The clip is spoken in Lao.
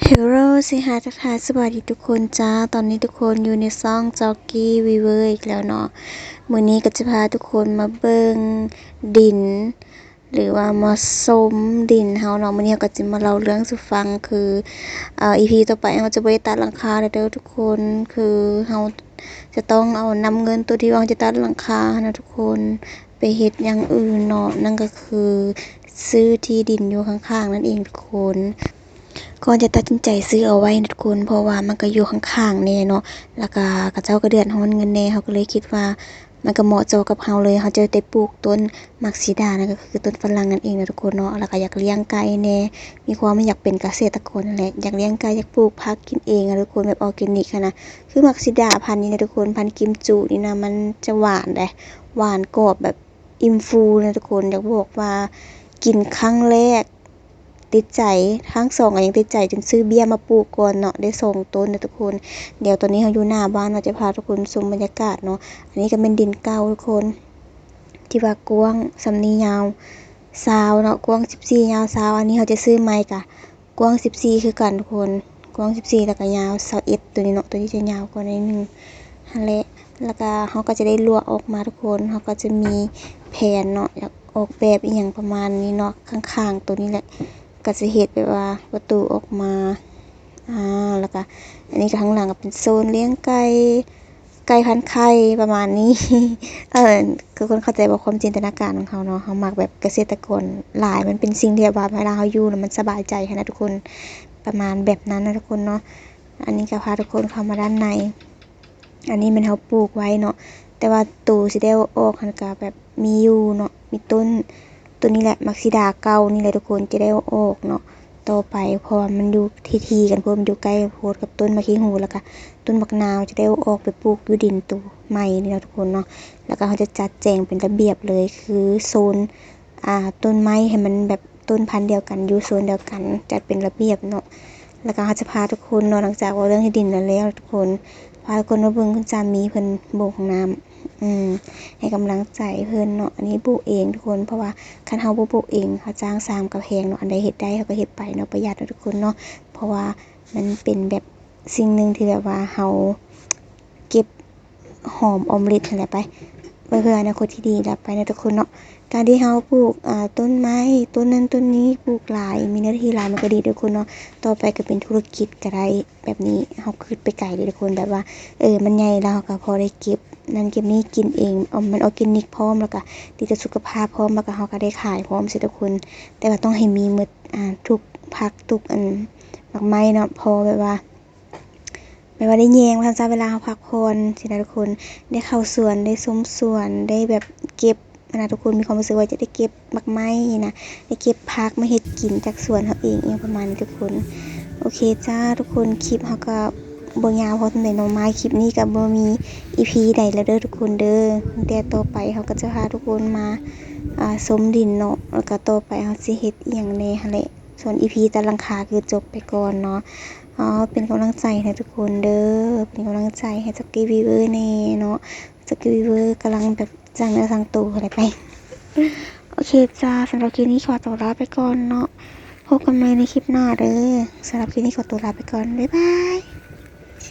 ເຮລໂລ ເຊຮາຍ ທັກທາຍສະບາຍດີທຸກຄົນຈ້າ. ຕອນນີ້ທຸກຄົນຢູ່ໃນຊ່ອງ Jockey Weaver ອີກແລ້ວເນາະ. ມື້ນີ້ກໍຈະພາທຸກຄົນມາເບິ່ງດິນ ຫຼືວ່າມາຊົມດິນເຮົາເນາະ. ມື້ນີ້ເຮົາກໍຈະມາເລົ່າເລື່ອງສູ່ຟັງ ຄື ເອີ ອີພີຕໍ່ໄປເຮົາຈະບໍ່ໄດ້ຕັດຫຼັງຄາແລ້ວເດີທຸກຄົນ. ຄືເຮົາຈະຕ້ອງເອົານຳເງິນໂຕທີ່ວ່າເຮົາຈະຕັດຫຼັງຄາຫັ້ນນະທຸກຄົນ ໄປເຮັດຢ່າງອື່ນເນາະ, ນັ້ນກໍຄືຊື້ທີ່ດິນຢູ່ຂ້າງໆນັ້ນເອງທຸກຄົນ. ກ່ອນຈະຕັດສິນໃຈຊື້ເອົາໄວ້ນະທຸກຄົນ ເພາະວ່າມັນກໍຢູ່ຂ້າງໆແດ່ເນາະ ແລ້ວກໍເຂົາເຈົ້າກໍເດືອດຮ້ອນເງິນແດ່. ເຮົາກໍເລີຍຄິດວ່າມັນກໍເໝາະເຈາະກັບເຮົາເລີຍ, ເຮົາຈະໄດ້ປູກຕົ້ນໝາກສີດາ ນັ້ນກໍຄືຕົ້ນຝຣັ່ງນັ້ນເອງນະທຸກຄົນເນາະ. ແລ້ວກໍຢາກລ້ຽງໄກ່ແດ່, ມີຄວາມວ່າຢາກເປັນກະເສດຕະກອນນັ້ນແຫຼະ, ຢາກລ້ຽງໄກ່ ຢາກປູກຜັກກິນເອງນະທຸກຄົນ ແບບອອກແກນິກຫັ້ນນະ. ຄືໝາກສີດາພັນນີ້ນະທຸກຄົນ ພັນກິມຈູນີ້ນະ ມັນຈະຫວານເດ້ ຫວານກອບແບບ ອີ່ມຟູນະທຸກຄົນ. ຢາກບອກວ່າກິນຄັ້ງແລກຕິດໃຈ, ຄັ້ງສອງກໍຍັງຕິດໃຈ ຈົນຊື້ເບ້ຍມາປູກກ່ອນເນາະ ໄດ້ສອງຕົ້ນນະທຸກຄົນ. ດຽວຕອນນີ້ເຮົາຢູ່ໜ້າບ້ານເນາະ ຈະພາທຸກຄົນຊົມບັນຍາກາດເນາະ. ອັນນີ້ກໍແມ່ນດິນເກົ່າທຸກຄົນ ທີ່ວ່າກວ້າງສ່ຳນີ້ ຍາວຊາວເນາະ, ກວ້າງສິບສີ່ ຍາວຊາວ. ອັນນີ້ເຮົາຈະຊື້ໃໝ່ກະ ກວ້າງສິບສີ່ຄືກັນທຸກຄົນ, ກວ້າງສິບສີ່ ແລ້ວກໍຍາວຊາວເອັດ ຕົວນີ້ເນາະ, ຕົວນີ້ຈະຍາວກວ່າໜ້ອຍໜຶ່ງຫັ້ນແຫຼະ. ແລ້ວກໍເຮົາກໍຈະໄດ້ລວກອອກມາທຸກຄົນ, ເຮົາກໍຈະມີແຜນເນາະ ຢາກອອກແບບອີ່ຫຍັງປະມານນີ້ເນາະ. ຂ້າງໆຕົວນີ້ແຫຼະ ກໍຈະເຮັດແບບວ່າປະຕູອອກມາ. ອາ ແລ້ວກໍອັນນີ້ກໍຂ້າງຫຼັງກໍເປັນໂຊນລ້ຽງໄກ່ ໄກ່ພັນໄຂ່ປະມານນີ້. ເອີ ຄືຄົນເຂົ້າໃຈບໍ່ ຄວາມຈິນຕະນາການຂອງເຮົາເນາະ, ເຮົາມັກແບບກະເສດຕະກອນຫຼາຍ, ມັນເປັນສິ່ງທີ່ແບບວ່າເວລາເຮົາຢູ່ແລ້ວມັນສະບາຍໃຈຫັ້ນນະທຸກຄົນ, ປະມານແບບນັ້ນນະທຸກຄົນເນາະ. ອັນນີ້ກໍພາທຸກຄົນເຂົ້າມາດ້ານໃນ. ອັນນີ້ແມ່ນເຮົາປູກໄວ້ເນາະ, ແຕ່ວ່າໂຕຊິໄດ້ເອົາອອກຫັ້ນກໍແບບມີຢູ່ເນາະ, ມີຕົ້ນ ໂຕນີ້ແຫຼະ ໝາກສີດາເກົ່ານີ້ແຫຼະທຸກຄົນ ຈະໄດ້ເອົາອອກເນາະ ຕໍ່ໄປ, ເພາະວ່າມັນຢູ່ທີ່ໆກັນໂພດ, ມັນຢູ່ໃກ້ໂພດກັບຕົ້ນໝາກຂີ້ຫູ ແລ້ວກະຕົ້ນໝາກນາວ ຈະໄດ້ເອົາອອກໄປປູກຢູ່ດິນໂຕໃໝ່ນີ້ເນາະທຸກຄົນເນາະ. ແລ້ວກະເຮົາຈະຈັດແຈງເປັນລະບຽບເລີຍ ຄືໂຊນ ອາ ຕົ້ນໄມ້ໃຫ້ມັນແບບຕົ້ນພັນດຽວກັນ ຢູ່ໂຊນດຽວກັນ ຈັດເປັນລະບຽບເນາະ. ແລ້ວກະເຮົາຈະພາທຸກຄົນເນາະ, ຫຼັງຈາກເວົ້າເລື່ອງທີ່ດິນນັ້ນແລ້ວທຸກຄົນ ພາທຸກຄົນມາເບິ່ງຄຸນສາມີເພິ່ນໂບກຫ້ອງນ້ຳ ອືມ ໃຫ້ກຳລັງໃຈເພິ່ນເນາະ. ອັນນີ້ໂບກເອງທຸກຄົນ ເພາະວ່າຄັນເຮົາບໍ່ໂບກເອງ ເຮົາຈ້າງຊ່າງກໍແພງເນາະ. ອັນໃດເຮັດໄດ້ເຮົາກໍເຮັດໄປເນາະ ປະຢັດເນາະທຸກຄົນເນາະ, ເພາະວ່າມັນເປັນແບບສິ່ງໜຶ່ງທີ່ແບບວ່າເຮົາເກັບຫອມອອມລິດຫັ້ນແຫຼະໄປ ໄວ້ເພື່ອອະນາຄົດທີ່ດີລະໄປເນາະທຸກຄົນເນາະ. ການທີ່ເຮົາປູກ ອາ ຕົ້ນໄມ້ ຕົ້ນນັ້ນຕົ້ນນີ້ ປູກຫຼາຍ ມີເນື້ອທີ່ຫຼາຍ ມັນກໍດີທຸກຄົນເນາະ. ຕໍ່ໄປກໍເປັນທຸລະກິດກໍໄດ້ ແບບນີ້ເຮົາຄິດໄປໄກເດ້ທຸກຄົນ ແບບວ່າ ເອີ ມັນໃຫຍ່ແລ້ວເຮົາກໍພໍໄດ້ເກັບນັ້ນເກັບນີ້ກິນເອງ ເອົາ ມັນອອກແກນິກພ້ອມ ແລ້ວກໍດີຕໍ່ສຸຂະພາບພ້ອມ ແລ້ວກໍເຮົາກໍໄດ້ຂາຍພ້ອມຊີ້ທຸກຄົນ. ແຕ່ວ່າຕ້ອງໃຫ້ມີໝົດ ອາ ທຸກຜັກທຸກອັນ ໝາກໄມ້ເນາະ ພໍແບບວ່າ ແບບວ່າໄດ້ແຍງວ່າຊັ້ນຊະ ເວລາເຮົາພັກຜ່ອນຊີ້ນະທຸກຄົນ ໄດ້ເຂົ້າສວນ ໄດ້ຊົມສວນ ໄດ້ແບບເກັບຫັ້ນນະທຸກຄົນ ມີຄວາມຮູ້ສຶກວ່າຈະໄດ້ເກັບໝາກໄມ້ນີ້ນະ ໄດ້ເກັບຜັກມາເຮັດກິນຈາກສວນເຮົາເອງ ອີ່ຫຍັງປະມານນີ້ທຸກຄົນ. ໂອເຄຈ້າທຸກຄົນ ຄລິບເຮົາກໍບໍ່ຍາວພໍສ່ຳໃດເນາະ, ມາຄລິບນີ້ກໍບໍ່ມີອີພີໃດແລ້ວເດີທຸກຄົນເດີ. ແຕ່ຕໍ່ໄປເຮົາກໍຈະພາທຸກຄົນມາ ອາ ຊົມດິນເນາະ ແລ້ວກໍຕໍ່ໄປເຮົາຊິເຮັດອີ່ຫຍັງແດ່ຫັ້ນແຫຼະ. ສ່ວນອີພີຕັດຫຼັງຄາຄືຈົບໄປກ່ອນເນາະ. ອໍ ເປັນກຳລັງໃຈໃຫ້ທຸກຄົນເດີ ເປັນກຳລັງໃຈໃຫ້ຈັກກີວີເວີແດ່ເນາະ. ຈັກກີວີເວີກຳລັງແບບສ້າງເນື້ອສ້າງໂຕຫັ້ນແຫຼະໄປ. ໂອເຄຈ້າ ສຳລັບຄລິບນີ້ຂໍຕົວລາໄປກ່ອນເນາະ, ພົບກັນໃໝ່ໃນຄລິບໜ້າເດີ. ສຳລັບຄລິບນີ້ຂໍຕົວລາໄປກ່ອນ ບາຍບາຍ.